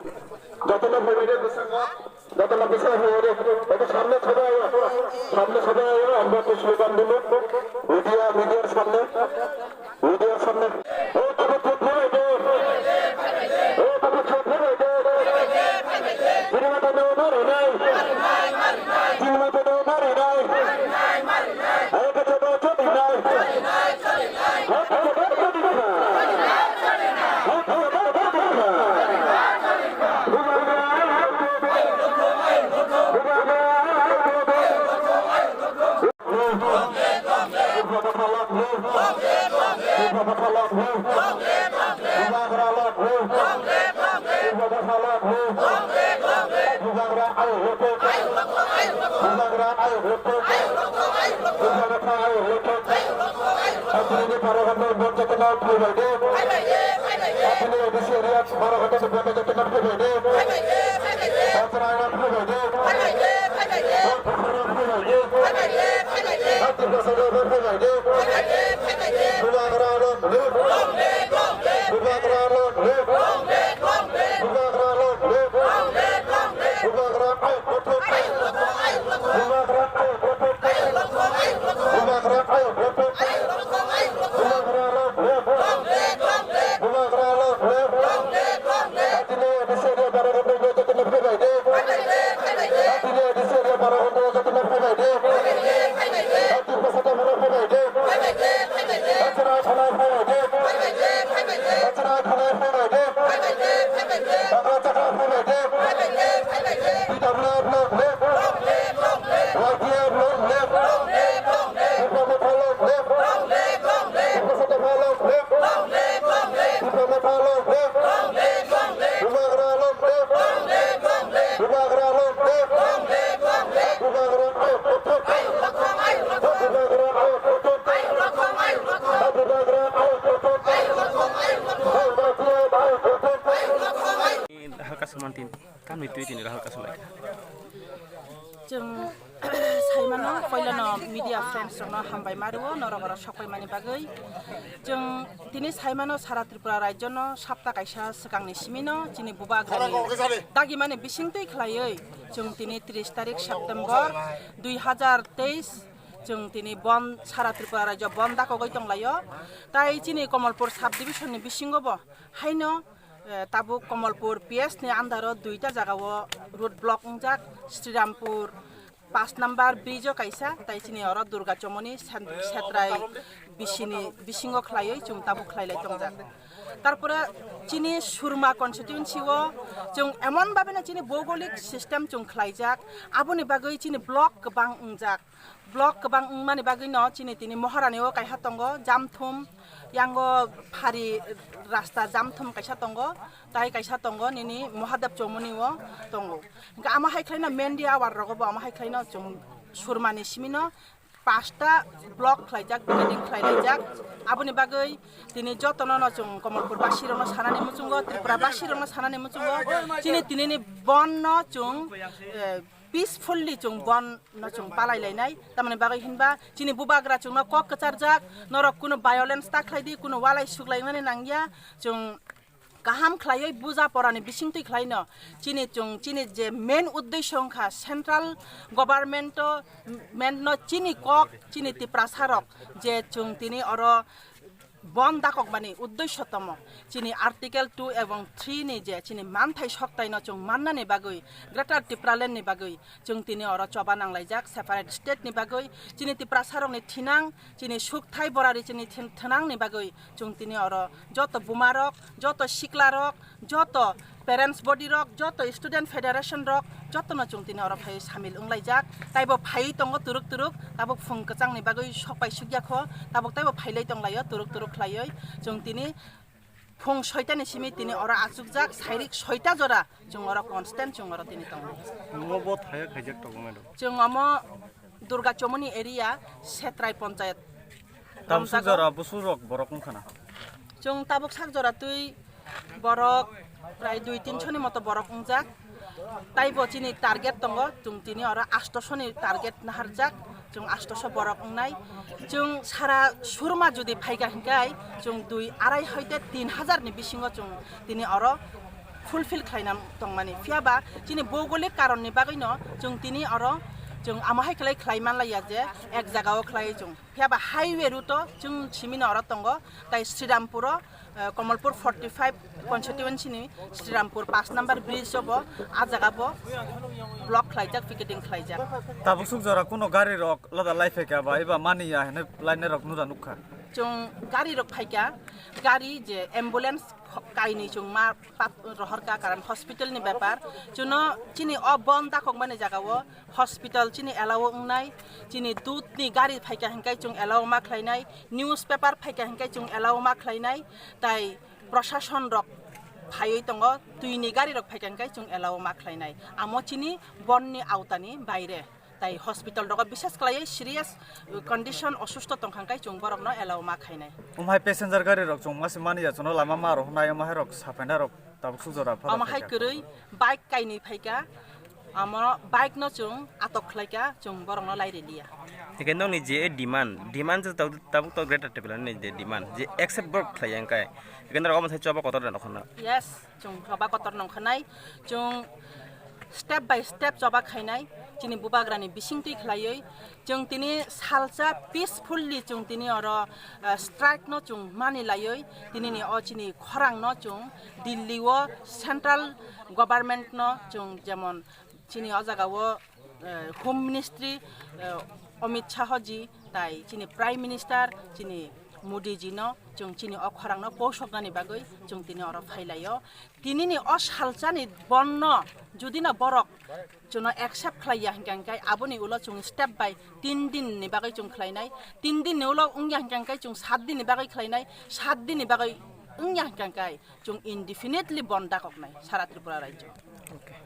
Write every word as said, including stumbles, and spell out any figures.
Jotono phaimani bwskango, jotono bwskango phaimani, ekটু সামনে সবাই আয়ো, সামনে সবাই আয়ো, আমরা একটু স্লোগান দিব, মিডিয়া, মিডিয়ার সামনে, মিডিয়ার সামনে। এই তাপস চোদ্দ ভাইদের, এই তাপস চোদ্দ ভাইদের, সিনেমাতে দেওয়া মারি নাই, সিনেমাতে দেওয়া মারি নাই, এই কাছে দেওয়া চলি নাই। Bubagra ayuk rwkthok. Bubagra ayuk rwkthok. Chini ni Bharaghata ni bond jotono phaibai de. Chini A D C area Bharaghata ni bond jotono phaibai de. Bond phaibai de. Bond phaibai de. Tiprasa ni bond phaibai de. Bubagra long live. Bubagra long live. Bubagra long live. Bubagra ayuk rwkthok. Bubagra ayuk rwkthok. Bubagra ayuk rwkthok. Bubagra long live. Bubagra long live. Chini A D C area Bharaghata ni jotono phaibai de. Chini A D C area Bharaghata ni jotono phaibai de. Tiprasa ni bond phaibai de. Chwrai thanai phaibai de. Chwrai thanai phaibai de. Chakra chakra phaibai de. P W F long live. Y T F long live. Tipra Motha long live. Tipra Motha long live. Tipra Motha long live. Bubagra long live. Bubagra long live. Bubagra ayuk rwkthok. Bubagra ayuk rwkthok. Bubagra ayuk rwkthok. Bubagra ayuk rwkthok. Halka samantin, kanwi twi tini halka salai. Chwng saimano, poilano media friends rokno hambai ma rwo, norok oro sokpaimani bagwi. Chwng tini saimano, sara Tripura rajyono sapta kaisa swkangni simino chini Bubagrani dagimani bisingtwi khlaiwi chwng tini tris tarik September dui hazar teis chwng tini bond, sara Tripura rajyo bond dakogwi tonglaio. Tai chini Komolpur sub division ni bisingo bo haino, eh, tabuk Komolpur P S ni under o duita jaga o road block wngjak, Srirampur paanch number bridge o kaisa, tai chini oro Durga Chomoni sen-, Setrai bisini bisingo khlaiwi chwng tabuk khlailai tongjak. Tarpore chini Surma constituency o chwng emon babeno chini bhougolik system chwng khlaijak, aboni bagwi chini block kwbang wngjak. Block kwbang wngmani bagwino chini tini Maharani o kaiha tongo, Jamthum, yango phari rasta Jamthum kaisa tongo, tai kaisa tongo nini Mahadev Chomoni o tongo. Hingke amo hai khlaino Mendi awar rogo bo amo hai khlaino chwng Surmani simino pasta block khlaijak, building khlailaijak. Aboni bagwi tini jotono no chwng Komolpur basi rokno sanani muchungo, Tripura basi rokno sanani muchungo, chini tinini bond no chwng, eh, peacefully chwng bond no chwng palai lainai, tamoni bagwi hinba chini Bubagra chwngno kok kwcharjak, norok kunu violence ta khlai di, kunu walai suklaimani nangya, chwng kaham khlaiwi buja porani bisingtwi khlaino chini chwng chini je main uddesho wngkha central government o, main no chini kok chini Tiprasa rok je chwng tini oro bond dakokmani uddesho tomo chini Article two ebong three ni je chini manthai soktaino chwng mannani bagwi Greater Tipraland ni bagwi chwng tini oro choba nanglaijak separate state ni bagwi chini Tiprasa rokni thinang chini sukthai borari chini thin-, thinang ni bagwi chwng tini oro joto buma rok, joto sikla rok, joto parents body rok, joto student federation rok, jotono chwng tini oro phai samil wnglaijak. Taibo phaiwi tongo turuk turuk, tabuk phung kwchangni bagwi sokpai sukya kho, tabuk taibo phailai tonglaio turuk turuk khlaiwi. Chwng tini phung soitani simi tini oro achukjak, sairik soita jora chwng oro constant chwng oro tini tongo. Nungbo bo thaya khaijak tongo mano. Chwng omo Durga Chomoni area, Setrai Ponchayat. Tamsuk romjago. Jora busurok borok wngkhana. Chwng tabuk sak jora twi borok prai dui tinsho ni moto borok wngjak. Taibo chini target tongo, chwng tini oro astoso ni target naharjak, chwng astoso borok wngnai. Chwng sara Surma jodi phaikha hinkhai, chwng dui arai hoite tin hazar ni bisingo chwng tini oro fulfill khlaina tongmani. Phiya ba chini bhougolik karonni bagwino chwng tini oro chwng amo hai khlai khlai manlaiya je ek jagao khlai chwng. Phiya ba highway route o chwng simino oro tongo, tai Srirampur o, eh, Kamalpur forty five constituency ni Srirampur paanch number bridge o bo, ah jaga bo block khlaijak, picketing khlaijak. Tabuk suk jora kuno gari rok lada lai phaikha ba eba mani ya hwnwi lainai rok nuda nukha. Chwng gari rok phaikha, gari je ambulance kho-, kainwi chwng ma pap-, rohorkha, karon hospital ni bepar. Chwngno chini o bon dakok mani jaga o hospital chini allow wngnai, chini dut ni gari phaikha hinkai chwng allow ma khlainai, newspaper phaikha hinkai chwng allow ma khlainai, tai prosason rok phaiwi tongo, twi ni gari rok phaikha hinkai chwng allow ma khlainai. Amo chini bon ni aota ni baire. Tai hospital rogo bises khlaiwi serious condition, osusto tongkha hinkai chwng borokno allow ma khainai. Umhai passenger gari rok chwng masi mani ya chwngno lama ma rohornai, umhai rok sapaina rok tabuk suk jora phara Omo hai phaikha. Kwrwi bike kainwi phaikha, amo bike no chwng atok khlaikha, chwng borokno lairiliya. Hingke nokni je demand, demand je tabuk, tabuk to Greater Tipraland ni je demand, je accept borok khlaiya hingkai. Hingke norok omo sai choba kotor da nokhorna. Yes, chwng choba kotor nongkha nai, chwng step by step choba khainai, chini bubagrani bisingtwi khlaiwi, chwng tini salsa peacefully chwng tini oro, eh, strike no chwng mani laiwi, tini ni o chini khorang no chwng Delhi o central government no chwng jemon chini o jaga o, eh, Home Ministry, eh, Amit Shah ji, tai chini Prime Minister, chini Modi ji no chwng chini o khorang no pousoknani bagwi chwng tini oro phailaio. Tini ni o salsa ni bon no jodi no borok chwngno accept khlaiya hingka hingkai aboni ulo chwng step by tin din ni bagwi chwng khlainai, tin din ni ulo wngya hingka hingkai chwng sat din ni bagwi khlainai, sat din ni bagwi wngya hingka hingkai chwng indefinitely bon dakoknai sara Tripura rajyo. Okay.